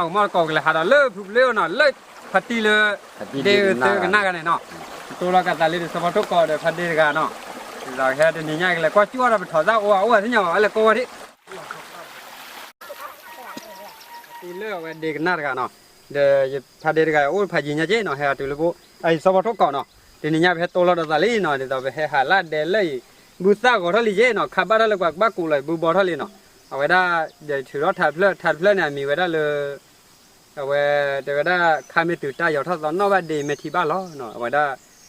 ကမီၢ်တကိးကလဲၤဟးဒီးလၢဖုပလ့အိၣ်နီၤ လၢဖါတံၣ်လၢ ဒ့သုကနၣ်ဂၤန့ၣ်နီၤ, ပတိၢ်လီၤကသးလံဒီးစီၤဖီထိၣ်ကိးဒီးဖါဒ့တဂၤနီၤ, ဒ်သိးကဟဲတနံၤညါကလဲၤကွၢ်ကၠူၣ်ဒီးပထီၣ်သၣ်အိၣ်အအိၣ်သ့ၣ်ညါဘၣ် အလဲၤကိးဝဲဒၣ် ဖါတံၣ်လၢအဝဲဒ့ကနၣ်တဂၤနီၤ, ဒီးဖါဒ့တဂၤအိၣ်ဖးယံၤညါက့နီၤ ဟဲဟးတုၤလၢပအိၣ် အအံၤစီၤဖီထိၣ်ကိးနီၤ, တနံၤညါပဟဲတိၢ်လီၤဒီးသးလံနီၤ ဒ်သိးပဟဲဟးလၢဒဲလၢအံၤ ဘုသၣ်ဂီၤထီၣ်လံက့နီၤ ခးဘၣ်ထီၣ်လၢပှၤကဘၣ်ကူးလီၤ ဘုဘီထီၣ်လံနီၤ, အဝဲဒၣ် ဒီးထုးထီၣ်ထါတဖျၢၣ် ထါတဖျၢၣ်န့ၣ် အမံၤဝဲဒၣ်လၢ အဝဲ တဲဝဲဒၣ် ခါမ့ၢ်တုၤတၢ်ယီၤထီၣ်သီနီၣ်ဘၣ်ဒ့မ့ၢ်ထံဘၣ်လီၤနီၤ အဝဲဒၣ်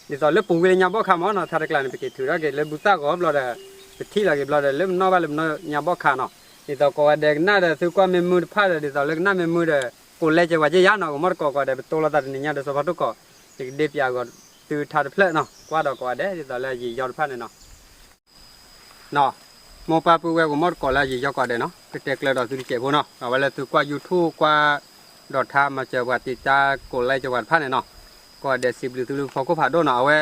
ဒ်သိးလၢပူၤကွံာ်လၢညါဘီၣ်ခါမ့ၢ်နီၤ ထါတကျါန့ၣ် ပက့ၤထုးထီၣ်က့ၤလၢဘုသၣ်ဂီၤဘျီဒီး ပထံၣ်လီၤက့ၤဘျီဒီး လၢမနီၣ်ဘၣ်လၢမနီၣ်ညါဘီၣ်ခါနီၤ, ဒ်သိးကိးဂၤဒဲးကနၣ်ဒီးသုကွၢ်မ့ၢ်မုာ်တဖၣ်ဒီး ဒ်သိးလၢကနၣ်မ့ၢ်မုာ်ဒီး ကိးလဲကဲပှၤက့ယါနီၤ ကမီၢ်တကိးကိးဂၤဒဲး ပတိၢ်လီၤသးတနံၤညါဒီးစီၤဖီထိၣ်ကိး ယကဒ့ပၠးဂီၤသုထါတဖျၢၣ်နီၤ ကွၢ်ဒီးကိးဂၤဒဲး ဒ်သိးလၢယံာ်ယီၤတဖၣ်န့ၣ်နီၤ နီၤ, မိၢ်ပၢ်ပုၢ်ဝဲၢ်ကမီၢ်တကိးလၢယံာ်ယီၤကိးဂၤဒဲးနီၤ ကတဲကျၢၤဒီးသုတစဲးဖိနီၤ အဝဲလၢသုကွၢ် YouTube ကွၢ် ဒီးထါမၤစၢၤပှၤတံာ်တာ်ကိးလဲကဲပှၤတဖၣ်န့ၣ်နီၤ, ကိးဂၤဒဲးစံးဘျုးသုလၢဖီခိၣ်ဖးဒိၣ်နီၤ အဝဲ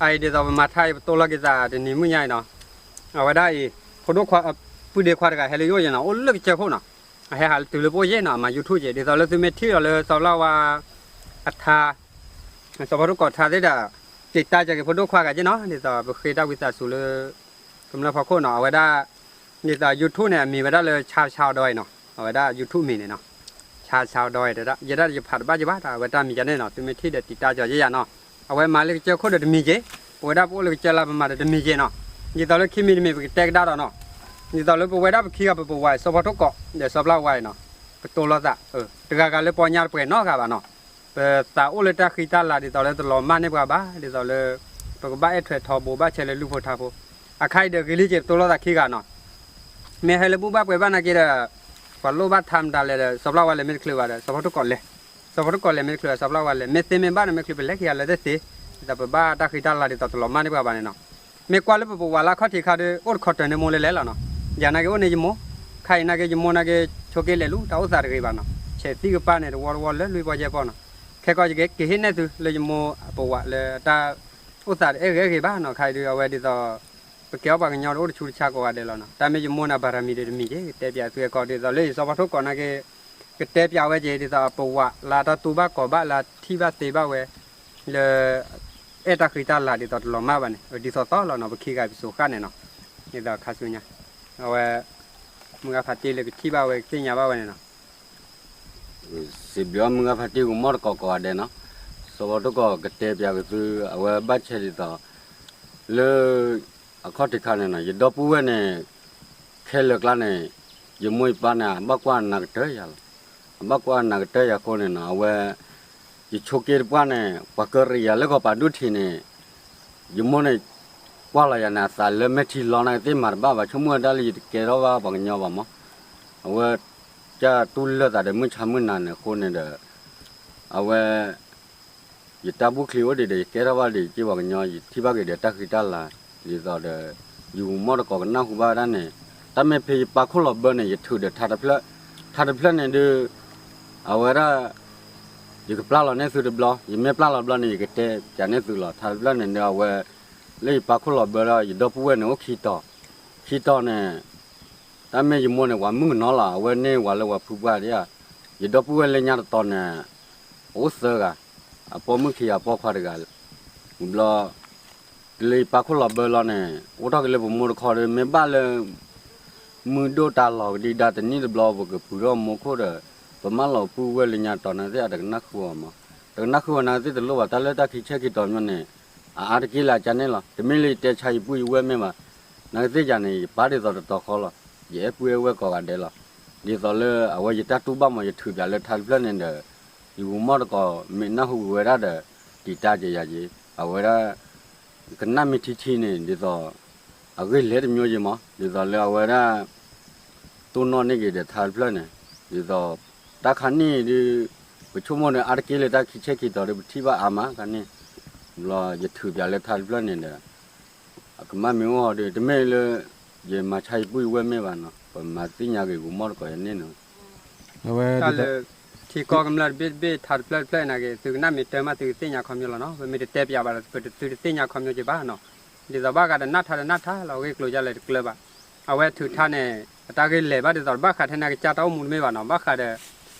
အအံၤဒ်သိးပမၤထါအံၤ ပတိၢ်လီၤက့ၤသးတနံၤမုၢ်ညါအံၤနီၤ, အဝဲဒၣ်အံၤ ဖိဒိၣ်ခွါ ပုၢ်ဒ့ခွါတဂၤဟဲလၢယအိၣ်ယဲနီၤ အိၣ်လၢကစၢၢ်ခိၣ်နီၤ, အဟဲဟးတုၤလၢပအိၣ်ယဲနီၤ အမၤ YouTube က့ ဒ်သိးလၢသုမ့ၢ်ထံၣ်ဒီးလၢစီၤပျၢ်ဝါ အထါ စီၤဖီထိၣ်ကိးထါသ့ၣ်ဒီး တံာ်တာ်စၢၤက့ၤဖိဒိၣ်ခွါဂၤက့နီၤ ဒ်သိးပဃ့တၢ်ဝံသးစူၤလၢ ကမျၢၢ်ဖီခိၣ်နီၤ အဝဲဒၣ် ဒ်သိး YouTube န့ၣ် အမံၤဝဲဒၣ်လၢ ဆါဆါဒီအံၤနီၤ အဝဲဒၣ် YouTube မံၤန့ၣ်နီၤ ဆါဆါဒီအံၤ ယဲဒၣ်ယဖးတဘၣ်က့ဘၣ် အဝဲတၢ်မံၤကန့ၣ်နီၤ သုမ့ၢ်ထံၣ်ဒီးတံာ်တာ်စၢၤယဲယၤနီၤ, အဝဲမၤလၢကစၢၢ်ခိၣ်ဒီးတမံၤက့, ပဝဲဒၣ်ပအိၣ်လၢကစၢၢ်လၢပမၤဒီးတမံၤက့နီၤ, ဒ်သိးလၢခံမံၤတမံၤပကတဲကဒါဒီးနီၤ, ဒ်သိးလၢပဝဲဒၣ်ပခံဂၤပပဝး စီၤဖီထိၣ်ကိး ဒီးစီၤပျၢ်ဝါအံၤနီၤ, ပတိၢ်လီၤသး တဂၤဂၤလၢပီညါတပှဲၤနီတဂၤဘၣ်နီၤ, ပသးအိၣ်လၢတၢ်ဃံတၢ်လၤဒ်သိးလၢတလီၤမၢ်န့ၢ်ပှၤဘၣ် ဒ်သိးလၢ ပကဘၣ်အဲၣ်ထွဲထီဘိဘၣ်ဆဲးလၢလူၢ်ဖိထါဖိ, အခါအံၤဒီးဂ့ၤလံက့ ပတိၢ်လီၤသးခံဂၤနီၤ, မ့ၢ်ဟဲလၢဘူၣ်ဘၣ်ပှဲၤဘၣ်နာ်က့ဒီး ပှၤလိၣ်ဘၣ်ထါမတၤလဲၣ်ဒီး စီၤပျၢ်ဝါလဲၤမ့ၢ်တချုးဘၣ်ဒီး စီၤဖီထိၣ်ကိးလဲၤ, စီၤဖီထိၣ်ကိးလဲၤမ့ၢ်တချုးဘၣ် စီၤပျၢ်ဝါလဲၤ မ့ၢ်သ့မ့ၢ်ဘၣ်န့ၣ် မ့ၢ်ချုးပလဲၤခံဂၤလၢာ်သ့သ့, ဒ်သိးပဘၣ်တၢ်ဃံတၢ်လၤဒ်သိးတလီၤမၢ်န့ၢ်ပှၤဘၣ်န့ၣ်နီၤ, မ့ၢ်ကွၢ်လၢပပဝးလၢအခီၣ်ထံးခါဒီး အိၣ်တခီတၢၤန့ၢ်မိၢ်လဲလဲလီၤနီၤ, ယၤနာ်က့အိၣ်န့ၢ်ယမိၢ်, ခါအံၤနာ်က့ယမိၢ်နာ်က့ ဆိးက့လဲၤလူၤ တၢ်အိၣ်သးတဂ့ၤဘၣ်နီၤ, ဆဲးသံကပၤန့ၣ် တဝီတဝီလၢလွံၢ်ပီယဲၢ်ပီနီၤ, ခဲကီၢ်ယကဟ့ၣ်နဲၣ်သုလၢယမိၢ်အပဝးလၢတၢ် အိၣ်သးတအဲၣ်ဂ့ၤဂ့ၤဘၣ်နီၤ, ခါအံၤဒုးအဝဲဒ်သိး ပကဲအီၣ်ပှၤကညီဒီးအိၣ်တဆူတဆါကိးဂၤဒဲးလီၤနီၤ, တၢ်မ့ၢ်ယမိၢ်န့ၣ် ဘၣ်ရမံၤဒီးတမံၤက့ ကတဲပၠးသုအကီၢ်ဒ်သိးလၢယစီၤဖီထိၣ်ကိးနာ်က့ ကတဲပၠးဝဲက့ၤဒ်သိးအပဝးလၢတၢ်တူၢ်ဘၣ်ကီၤဘၣ်လၢထံၣ်ဘၣ်သ့ဘၣ်ဝဲ လၢ အဲၣ်တၢ်ဃံတၢ်လၤဒ်သိးတလီၤမၢ်ဘၣ်န့ၣ် ဒ်သိးသိးလီၤနီၤ, ပခံဂၤပစိၤဃၣ်န့ၣ်နီၤ, ဒ်သိးခါဆူညါ အဝဲ မုၢ်ဂၤဖးတံၢ်လၢကထံၣ်ဘၣ်ဝဲကသ့ၣ်ညါဘၣ်ဝဲန့ၣ်နီၤ စံးဘျုးအီၤမုၢ်ဂၤဖးတံၢ်ကမီၢ်တကိးကိးဂၤဒဲးနီၤ, စီၤဖီထိၣ်ကိးကတဲပၠးက့ၤသု အဝဲဘၣ်ဆဲးဒ်သိး လၢ အခီၣ်ထံးခါန့ၣ်နီၤ ယဒီပုၢ်ဝဲၢ်န့ၣ် ခဲလၢာ်ကျါန့ၣ် ယမိၢ်ယပၢ်န့ၣ် အဘၣ်ကွၢ်နၤကတၢၢ်ယၤလီၤ, အဘၣ်ကွၢ်နၤကတၢၢ်ယၤအဃိန့ၣ်နီၤ အဝဲ ယဆိးက့တပှၢ်န့ၣ် ပှၤကရံးယၤလၢဂီၤပာ်ဒူၣ်ထံးန့ၣ် ယမိၢ်န့ၣ် ကွၢ်လီၤယၤန့ၣ် အသးလၢမဲာ်ထံလီၤနာ်က့သ့ၣ်မၤတဘၣ်ဘၣ် ဆိကမိၣ်ဝဲဒၣ်လၢယတကဲထီၣ်ဘၣ်ပှၤကညီဘၣ်မး, အဝဲ ကၢ်တူၢ်လၢာ်သးဒီးမုၢ်ဆါမုၢ်နၤန့ၣ်အဃိန့ၣ်ဒီး အဝဲ ယတၢ်ဘူၣ်ချံအိၣ်ဒံးဒီး ယကဲထီၣ်ဘၣ်ဒီးယက့ၢ်ပှၤကညီ ယထံၣ်ဘၣ်က့ၤဒီးတၢ်ဃံတၢ်လၤ ဒ်သိးဒီး ယကမီၢ်တကိးကနၢ်ဟူဘၣ်ဝဲဒၣ်န့ၣ် တၢ်မ့ၢ်ဖဲယပာ်ခိၣ်လီၤဘၢန့ၣ် ယထုးဒီးထါတဖျၢၣ်, ထါတဖျၢၣ်န့ၣ်ဒုး အဝဲဒၣ် ယကပျၢ်လီၤန့ၢ်သုတဘျီ, ယမ့ၢ်ပျၢ်လီၤဘျီန့ၣ် ယကတဲပၠးန့ၢ်သုလီၤ. ထါတဖျၢၣ်န့ၣ်ဒုး အဝဲ လၢယပာ်ခိၣ်လီၤဘၢဒီး ယဒီပုၢ်ဝဲၢ်န့ၣ်အိၣ်ခံတီၤ, ခံတီၤန့ၣ် တၢ်မ့ၢ်ယမိၢ်န့ၣ် ပှၤမုၣ်ကနီၤလီၤ, အဝဲန့ၢ်ဝဲလၢပှၤဖုပှၢ်ဒၣ်ဧါ, ယဒီပုၢ်ဝဲၢ်လၢညါတတီၤန့ၣ် အအိၣ်သၢဂၤ, အပိာ်မုၣ်ခံဂၤ အပိာ်ခွါတဂၤ, ဝံၤဘျီ တုၤလၢယပာ်ခိၣ်လီၤဘၢလီၤန့ၣ် အိၣ်ထီၣ်က့ၤလၢပမိၢ်တခီဒီး မ့ၢ်ဘၣ်လၢ မုၢ်ဒိၣ်တၢ်လီၤကဒံဒါတနံၣ်တဘျီ ပကပုၤထီၣ်မိၢ်ခိၣ်ဒီး ပမၢလီၤပုၢ်ဝဲၢ်လၢညါတီၤ နာ်က့သ့ၣ်အတကနၣ်ဃုာ်အီၤမး, တကနၣ်ဃုာ်အီၤ နာ်က့သ့ၣ်တလိၣ်ဘၣ် တၢ်လၢတၢ်ခံဆဲခံတီၤမ့ၢ်န့ၣ် အအါတက့ၢ်လၢအကန့ၣ်လီၤ. တမ့ၢ်လၢယတဲဆါယပုၢ်ယဝဲၢ်မ့ၢ်ဘၣ်, နာ်က့သ့ၣ်ယၤန့ၣ် ယပာ်ဒ်သိးတတီၤဃီလီၤ. ယအဲၣ်ပုၢ်အဲၣ်ဝဲၢ်ကိးဂၤဒဲးလီၤ. ဒ်သိးလၢအဝဲယတၢ်တူၢ်ဘၣ်မး ယထုးပၠးလၢထါတဖျၢၣ်န့ၣ်ဒီး ယကမီၢ်တကိးမ့ၢ်နၢ်ဟူဝဲဒၣ်ဒီး တံာ်တာ်က့ၤယၤက့ၤ အဝဲဒၣ် ကနၣ်မ့ၢ်ထံထံန့ၣ် ဒ်သိး အဂ့ၢ်လဲၤတမျိုးက့ၤမး ဒ်သိးလၢအဝဲဒၣ် တိၢ်နီၣ်န့ၢ်က့ၤဒီးထါတဖျၢၣ်န့ၣ် ဒ်သိး တၢ်ခါန့ၣ်ဒုး ပဆိကမိၣ်ဒီးအါတက့ၢ်လၢတၢ်ခံဆဲခံတီၤဒီး ပထံၣ်ဘၣ်အါမးခါန့ၣ် ဘျီယထုးပၠးလၢထါတဖျၢၣ်န့ၣ်ဒီး အကမၣ်မ့ၢ်အိၣ်ဟီဒီး တမ့ၢ်လၢ ယမၤဆါယပုၢ်ယဝဲၢ်မ့ၢ်ဘၣ်နီၤ ပမၤသ့ၣ်ညါက့ၤကမီၢ်တကိးယၤန့ၣ်နီၤ အဝဲ တၢ်လၢ ထံကီၢ်ကမျၢၢ်တဘ့ၣ်တဘ့ၣ် ထါတဖျၢၣ်တဖျၢၣ်နာ်က့ သုကနၣ်မ့ၢ်တၢ်မး သုကသ့ၣ်ညါခီပညီလီၤနီၤ. ပမ့ၢ်တတဲပၠးဘၣ်ဒီး ပသုတသ့ၣ်ညါခီပညီက့ၤဘၣ်နီၤ. ဒ်သိးဘၣ်ဃးဒီးနၢ်ထါဒီးနၢ်ထါလီၤ အဂ့ၢ်ကျိၤယလဲၣ်တကျၢၤဘၣ်. အဝဲထုးထါန့ၣ် အတၢ်ဂ့ၢ်လဲၤဘၣ်ဒ်သိး တဘၣ်ဃးထဲန့ၣ်ကစၢ်တၢ်အိၣ်မူတမ့ၢ်ဘၣ်နီၤ. ဘၣ်ဃးဒီး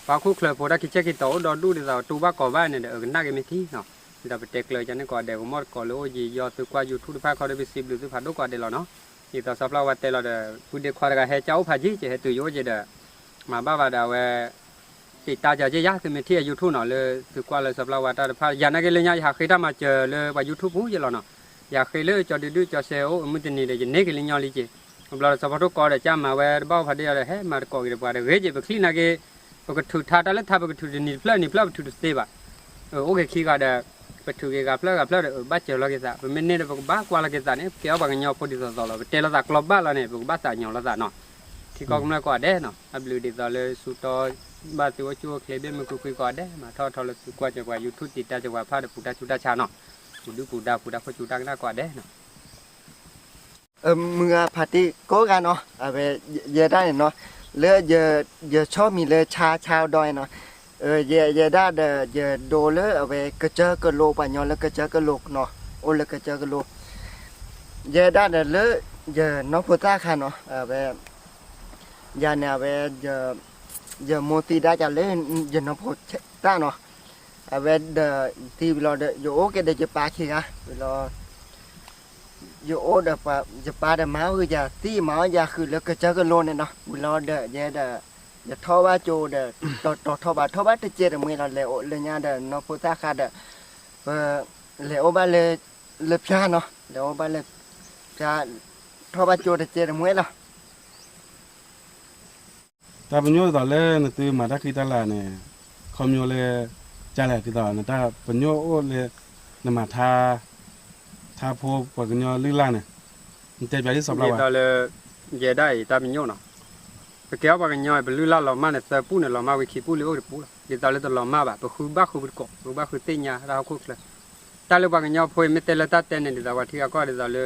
ပှၤဟီၣ်ခိၣ်ချၢဖိတၢ်ခံဆဲးခံတီၤအိၣ်ဒီဒူၣ်ဒ်သိး တူၢ်ဘၣ်ကီၤဘၣ်န့ၣ်ဒီး အကနၣ်က့ၤမ့ၢ်ထံနီၤ. ဒ်သိးပတဲကျၢၤကန့ၣ်ကိးဂၤဒဲး ပမီၢ်တကိးလၢအိၣ်ယံာ်ယီၤသုကွၢ် YouTube တဖၣ်ခီဒီး ပစံးဘျုးသုဖးဒိၣ်ကိးဂၤဒဲးလီၤနီၤ. ဒ်သိးစီၤပျၢ်ဝါတဲလီၤဒီး ပုၢ်ဒ့ခွါတဂၤဟဲကၢ်အိၣ်ဖးယံာ် ကဟဲတုၤယအိၣ်က့ၤဒီး မၤဘၣ်ဘၣ်ဒီးအဝဲ တံာ်တာ်ကီၤက့ၤယၤ သုမ့ၢ်ထံၣ်အ YouTube နီၤ လၢသုကွၢ်လၢစီၤပျၢ်ဝါတၢ်တဖၣ် ယၤနာ်က့လၢညါ ယဟးဃ့တၢ်မၤစၢၤလၢပှၤ YouTube ပူၤယလီၤနီၤ. ယဟးဃ့လၢကၠီဒုဒုၣ်ကၠီစဲအိၣ် အမုၢ်တနံၤဒီး ယန့ၢ်က့ၤလၢညီလံက့ၤ ဘျီဒီးစီၤဖီထိၣ်ကီဒီး ကၢ်မၤဝဲတဘၣ်အိၣ်ဖးဒိၣ်ယၤဒီး ဟဲမၤတကိးက့ၤဒီးပှၤဒီး ဂ့ၤက့ၤ ပချံၣ်နာ်က့ ပကထုးထါတၢ်လၢထါ ပကထုးတနံၤတဖျၢၣ်နံၤဖျၢၣ် ပထုးတသ့ဘၣ်. အိၣ်က့ၤခံဂၤဒီး ပထုးက့ၤဂၤဖျၢၣ်ဂၤဖျၢၣ်ဒီး ဘၣ်စၢၤလီၤက့ၤသး ပမ့ၢ်န့ၢ်ဒီး ပကဘၣ်ကွၢ်လီၤက့ၤသးန့ၣ် ပကဲအီၣ်ပှၤကညီဖိဒ်သိးသိးလီၤ. ပတဲလိာ်သးကျီဘၣ်လီၤန့ၣ် ပကဘၣ်သးညီလိာ်သးနီၤ. ခံကီၢ်ကမျၢၢ်ကိးဂၤဒဲးနီၤ အဘျုးဒ်သိးလၢဆူတီ ဘၣ်သုအိၣ်ဆူၣ်အိၣ်ချ့ ဘၣ်မုာ်ခုၣ်ခွံကိးဂၤဒဲး မၤထီၣ်ထီလၢသုကွၢ်စၢၤပှၤ YouTube တံာ်တာ်စၢၤပှၤဖးဒီးပူၤတၢ်ဆူးတၢ်ဆါနီၤ. ပူၤဒုၣ်ပူၤဒါ ပူၤတၢ်ခိၣ်ဆူးတၢ်ကနၣ်ကိးဂၤဒဲးနီၤ. မုၢ်ဂၤဖးတံၢ်ကိးဂၤနီၤ အဝဲ ယဲဒၣ်န့ၣ်နီၤ လၢ ယဆီမံၤလၢဆါဆါဒီးနီၤ ယဲဒၣ်ဒီး ယဒိလၢအဝဲကစၢၢ်ကလိ ပှၤကညီလၢကစၢၢ်ကလိနီၤ အိၣ်လၢကစၢၢ်ကလိ ယဲဒၣ်ဒီးလၢ ယနီၢ်ဖိသၣ်ခါနီၤ အဝဲ ယၤန့ၣ်အဝဲ ယမိၢ်သံဒၣ်ကလၢ ယနီၢ်ဖိသၣ်နီၤ အဝဲဒီး သံဝံၤလီၤဒီး ယအိၣ်က့ၤဒီးယပၢ်ခံဂၤဝံၤလီၤ ယအိၣ်ဒီး ယပၢ်ဒီးမၤအီၣ်ယၤသံ မၤအီၣ်ယၤဃုာ်လၢကစၢၢ်ကလိန့ၣ်နီၤ ဝံၤလီၤဒီး ယဲဒီး ယထီၣ်ဘၣ်ကၠိဒီး တီၤထီၣ်ဘၣ်ထီၣ်ဘၣ်တကဲတမှဲလီၤ လဲၤအိၣ်လၢညါဒီး နီၢ်ဖိသၣ်ခါဒီး ပ လဲၤအိၣ်ဘၣ်လၢ လၢဖၠါနီၤ လဲၤအိၣ်ဘၣ်လၢ ဖၠါ ထီၣ်ဘၣ်ကၠိတကဲတမှဲလီၤ. တၢ်ပညိၣ်ဒ်သိးလၢနသုမၤတၢ်ဃံတၢ်လၤန့ၣ် ခီဖျိလၢ ကလဲၣ်ဒ်သိး နတၢ်ပညိၣ်အိၣ်လၢ နမၤထါ ထါဖိပှၤကညီလုၢ်လၢ်န့ၣ် နတဲပျးဒ်စီၤပျၢ်ဝါ ဒ်သိးလၢ ယဲဒၣ်အံၤတၢ်ပညိၣ်နီၤ ပကဲအီၣ်ပှၤကညီအံၤ ပလုၢ်လၢ်လီၤမၢ်န့ၣ် သၢပူၣ်န့ၣ် လီၤမၢ်ဝံၤခံပူၣ်လံ အိၣ်တပူၣ်လီၤ. ဒ်သိးလၢတလီၤမၢ်ဘၣ် ပဃုဘၣ်ဃုပတကိး ပကဘၣ်ဃုသ့ၣ်ညါတၢ်ဟီၣ်ခိၣ်ချၢ တၢ်လၢပှၤကညီဖိအံၤ မ့ၢ်တဲလၢတၢ်တဲန့ၣ် ဒ်သိးပှၤထံဂၤကီၢ်ဒ်သိးလၢ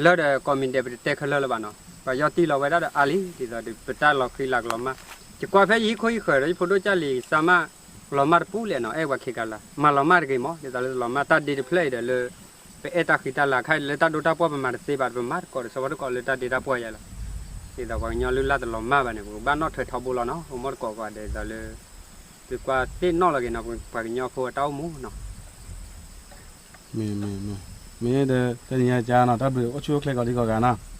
လၢဒီးကိးမံၤဒဲး ပတတဲခဲလၢာ်လၢၤဘၣ်နီၤ ပှၤယီၢ်တံၢ်လီၤဝဲဒၣ်ဒီးအါလံ ဒ်သိးဒီး ပတၢ်လီၤဃံလၤကလီၤမၢ် ယကွၢ်ဖဲယဟံၣ်ခိၣ်ဟံၣ်ဃၢၤဒီး ယဖိဒိၣ်ကၢ်လံၤစၢ်မး လီၤမၢ်တပူၤလဲၣ်နီၤ အဲၣ်ပှၤခံဂၤလၢ မၤလီၤမၢ်တဂ့ၤမး ဒ်သိးလၢတလီၤမၢ်တၢ်ဒ့တဖျၢၣ်အံၤဒီးလၢ ပအဲၣ်တၢ်ဃံတၢ်လၤခါအံၤလၢတၢ်ဒိတၢ်ပှၢ်ပမၤတသ့ဘၣ် ပမၤတကိးဒီး စီၤပီတကိးလၢတၢ်ဒ့တၢ်ပှၢ်ယဲလီၤ. ဒ်သိးပှၤကညီလုၢ်လၢ်တလီၤမၢ်ဘၣ်န့ၣ် ပကဘၣ်နီၣ်ထွဲထီဘိလီၤနီၤ အိၣ်မီၢ်တကိးကိးဂၤဒဲးဒ်သိးလၢ သုကွၢ်သ့ၣ်နီၣ်လီၤက့ၤနီၤ ပှၤကညီဖိအတၢ်အိၣ်မူနီၤ မ့ၢ် မ့ၢ် မ့ၢ်ဒီး တနံၤညါကါနီၤ တၢ်ဘျုးအိၣ်ဆူၣ်အိၣ်ချ့ကိးဒံကိးဂၤနီၤ